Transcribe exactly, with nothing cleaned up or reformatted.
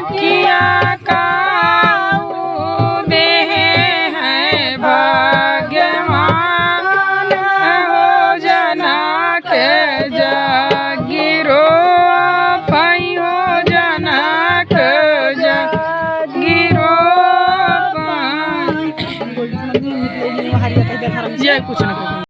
किया काऊ देहे हैं भाग्यवान, हो जनक जग गिरो पई, हो जनक जग गिरो पई। ये कुछ ना